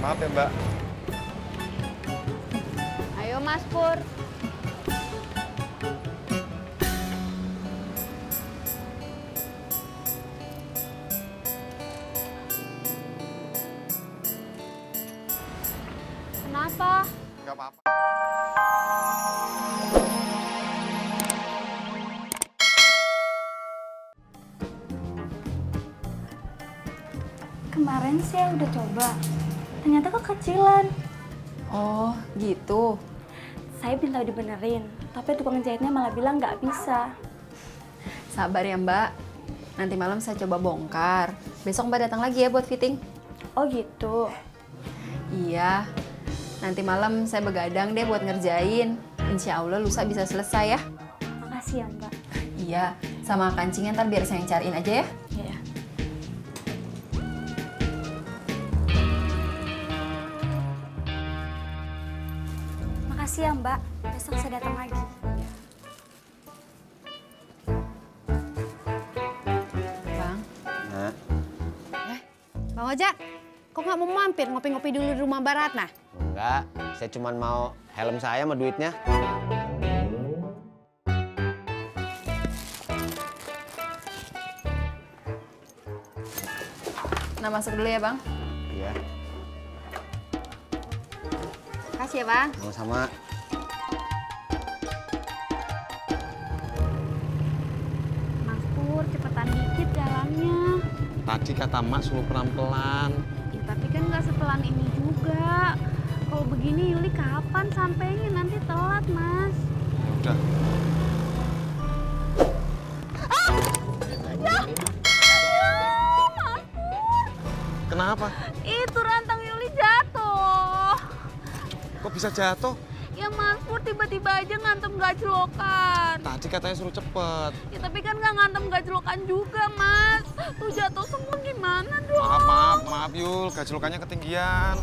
Maaf ya, Mbak. Ayo Mas Pur. Kenapa? Nggak apa-apa. Kemarin saya udah coba, ternyata kekecilan. Oh, gitu. Saya minta dibenerin, tapi tukang jahitnya malah bilang nggak bisa. Sabar ya, Mbak. Nanti malam saya coba bongkar. Besok Mbak datang lagi ya buat fitting. Oh gitu. Iya. Nanti malam saya begadang deh buat ngerjain. Insya Allah lusa bisa selesai ya. Makasih ya, Mbak. Iya, sama kancingnya ntar biar saya yang cariin aja ya. Iya. Makasih ya, Mbak. Besok saya datang lagi. Bang. Nah, Bang Ojak, kok nggak mau mampir ngopi-ngopi dulu di rumah Mbak Ratna? Enggak, saya cuma mau helm saya sama duitnya. Nah, masuk dulu ya, Bang. Iya, Kasih ya Bang. sama-sama. Mas Pur, cepetan dikit jalannya. tadi kata Mak suruh pelan-pelan. Ya, tapi kan nggak sepelan ini juga. Kalau begini Yuli kapan sampainya? Nanti telat, Mas. Udah. Kenapa? Itu rantang Yuli jatuh. Kok bisa jatuh? Ya Mas Pur tiba-tiba aja ngantem gajlokan. Tadi katanya suruh cepet. Ya tapi kan nggak ngantem gajlokan juga, Mas. Tuh jatuh semua gimana dong? Maaf Yul, gajlukannya ketinggian.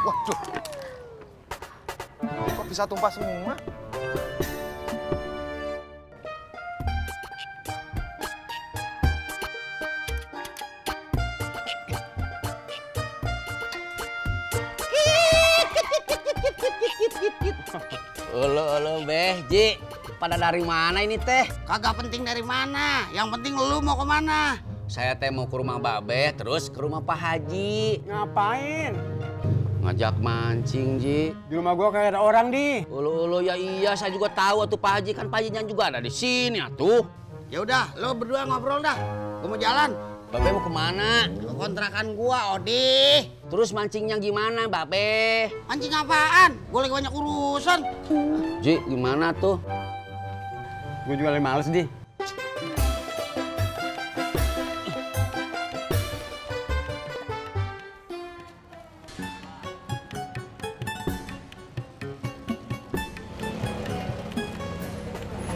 Waduh. Kok bisa tumpah semua? Ulu Beh, Ji. Pada dari mana ini teh? Kagak penting dari mana, yang penting lu mau kemana? Saya teh mau ke rumah Babe, terus ke rumah Pak Haji. Ngapain? Ngajak mancing, Ji. Di rumah gua kayak ada orang di. Ulu ya iya, saya juga tahu atuh Pak Haji, kan Pak Hajinya juga ada di sini atuh. Ya udah, lu berdua ngobrol dah. Gua mau jalan. Babe mau kemana? Ke kontrakan gua, Odi. Terus mancingnya gimana, Babe? Mancing apaan? Gua lagi banyak urusan. Ji, gimana tuh? Gua juga lagi males di.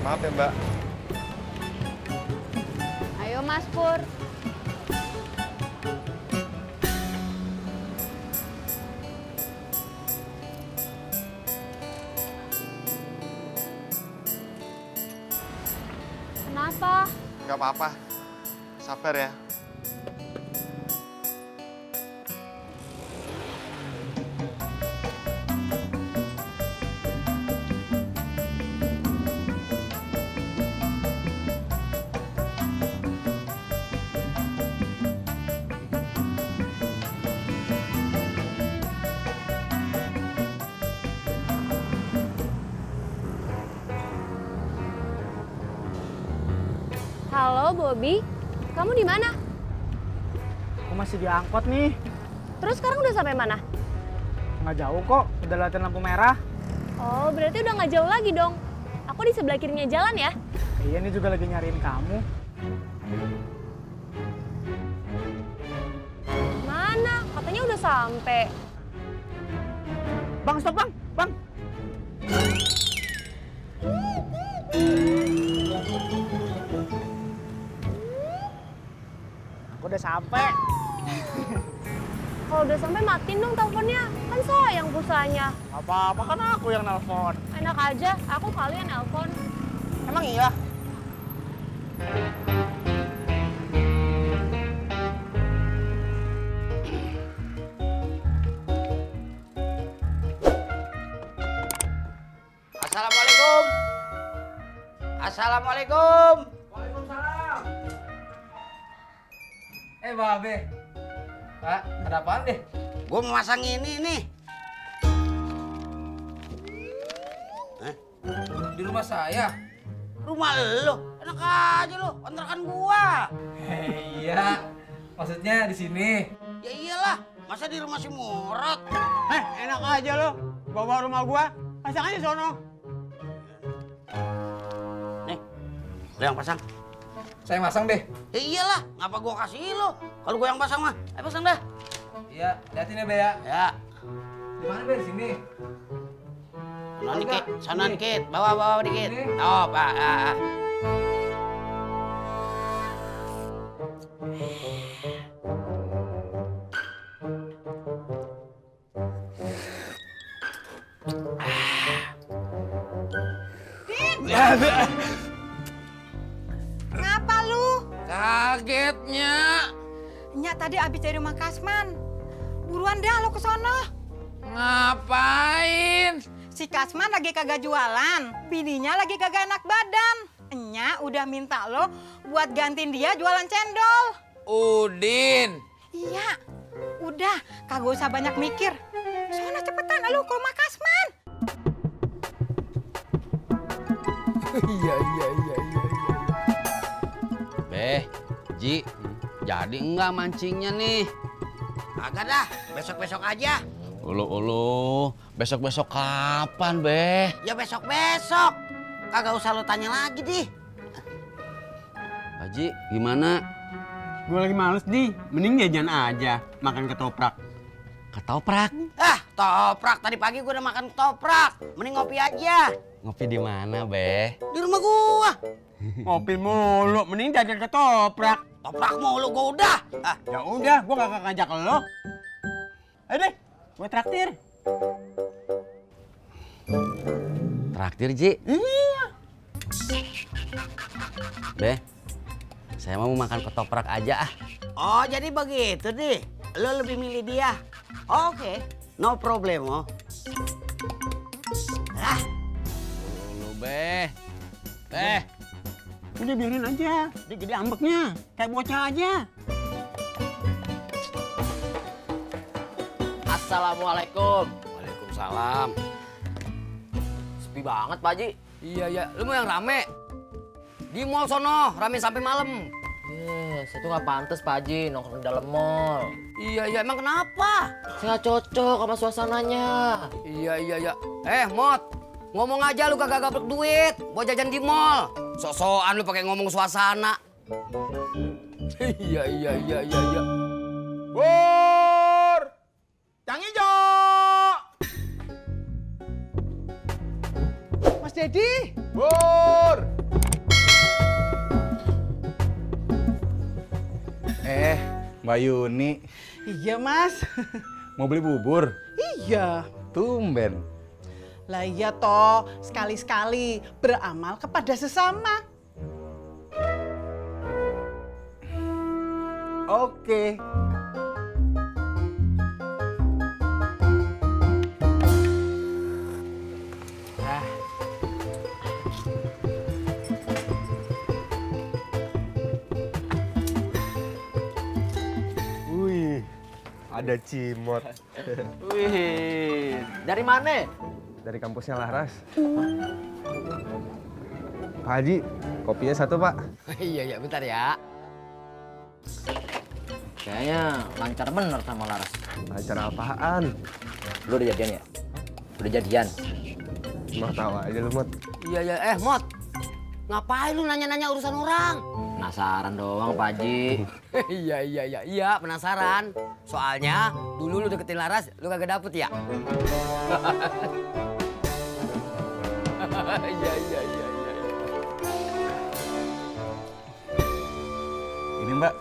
Maaf ya, Mbak. Ayo Mas Pur. Kenapa? Nggak apa-apa. Sabar ya. Halo Bobby, kamu di mana? Aku masih di angkot nih. Terus sekarang udah sampai mana? Nggak jauh kok, udah lewat lampu merah. Oh, berarti udah nggak jauh lagi dong. Aku di sebelah kirinya jalan ya. Iya, ini juga lagi nyariin kamu. Mana? Katanya udah sampai. Bang, stop bang! Bang! Aku udah sampai. Kalau udah sampai matiin dong teleponnya. Kan sayang pulsanya. Apa-apa kan aku yang nelpon. Enak aja, aku kalian nelpon. Emang iya? Assalamualaikum. Assalamualaikum. Waalaikumsalam. Babe. Pak, ada apaan deh? Gue mau masang ini nih. Di rumah saya. Rumah lo? Enak aja lo, kontrakan gua. Iya. Maksudnya di sini. Ya iyalah, masa di rumah si Murad? Enak aja lo. Bawa rumah gua. Pasang aja sono. Nih, lo yang pasang. Saya masang deh. Ya iyalah, ngapa gua kasih lo? Kalau gua yang pasang mah, ayo pasang dah. Iya, liatin ya, Be ya. Ya. Di mana, Be? Di sini. Sana dikit, bawa dikit. Oh, Pak. Ngapa lu? Kagetnya. Nyak tadi abis dari rumah Kasman. Buruan dah lo ke sono. Ngapain? Si Kasman lagi kagak jualan, bininya lagi kagak enak badan. Nyak udah minta lo buat gantiin dia jualan cendol. Udin. Iya, udah kagak usah banyak mikir. Sono cepetan lo ke rumah Kasman. Iya. Beh, Ji, jadi enggak mancingnya nih? Agak dah, besok-besok aja. Ulu, besok-besok kapan, Beh? Ya besok-besok. Kagak usah lo tanya lagi, Di. Pak Ji, gimana? Gua lagi males, Di. Mending jajan aja, makan ketoprak. Ketoprak? Toprak. Tadi pagi gua udah makan toprak. Mending ngopi aja. Ngopi di mana, Beh? Di rumah gua. Ngopi mulu, mending jajan ketoprak. Toprak mulu gua udah. Ya udah, gua gak ngajak lo. Ayo deh, gua traktir. Traktir, Ji? Iya. Beh, saya mau makan ketoprak aja ah. Oh, jadi begitu, Di. Lo lebih milih dia. Oke, no problem, oh. Ulu, Beh. Beh. Udah biarin aja, dia gede ambeknya. Kayak bocah aja. Assalamualaikum. Waalaikumsalam. Sepi banget, Pak Haji. Iya. Lu mau yang rame? Di mall sono, rame sampai malam. Saya tuh nggak pantas Pak Haji nongkrong di dalam mall. Iya, emang kenapa? Saya nggak cocok sama suasananya. Iya. Mot, ngomong aja lu kagak gablek duit buat jajan di mall. Sok-sokan lu pakai ngomong suasana. Iya. Pur! Cang Ijo! Mas Dedi. Pur! Mbak Yuni. Iya, Mas. Mau beli bubur? Iya. Tumben. Lah iya toh, sekali-sekali beramal kepada sesama. Oke. Wih, ada cimot. Wih, dari mana? Dari kampusnya Laras. Pak Haji, kopinya satu, Pak. Iya, bentar ya. Kayaknya lancar bener sama Laras. Lancar apaan? Lu udah jadian ya? Udah jadian? Mau tahu aja lu, Mot. Iya, Mot. Ngapain lu nanya-nanya urusan orang? Penasaran doang Pak Haji. Iya, penasaran. Soalnya dulu lu deketin Laras, lu kagak dapet ya? Iya. Ini Mbak.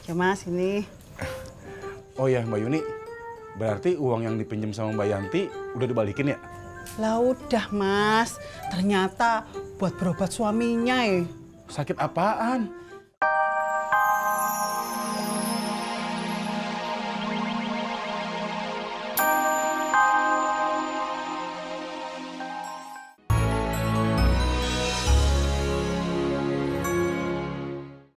Ya Mas, ini. Oh ya Mbak Yuni, berarti uang yang dipinjam sama Mbak Yanti udah dibalikin ya? Lah udah mas, ternyata buat berobat suaminya Sakit apaan?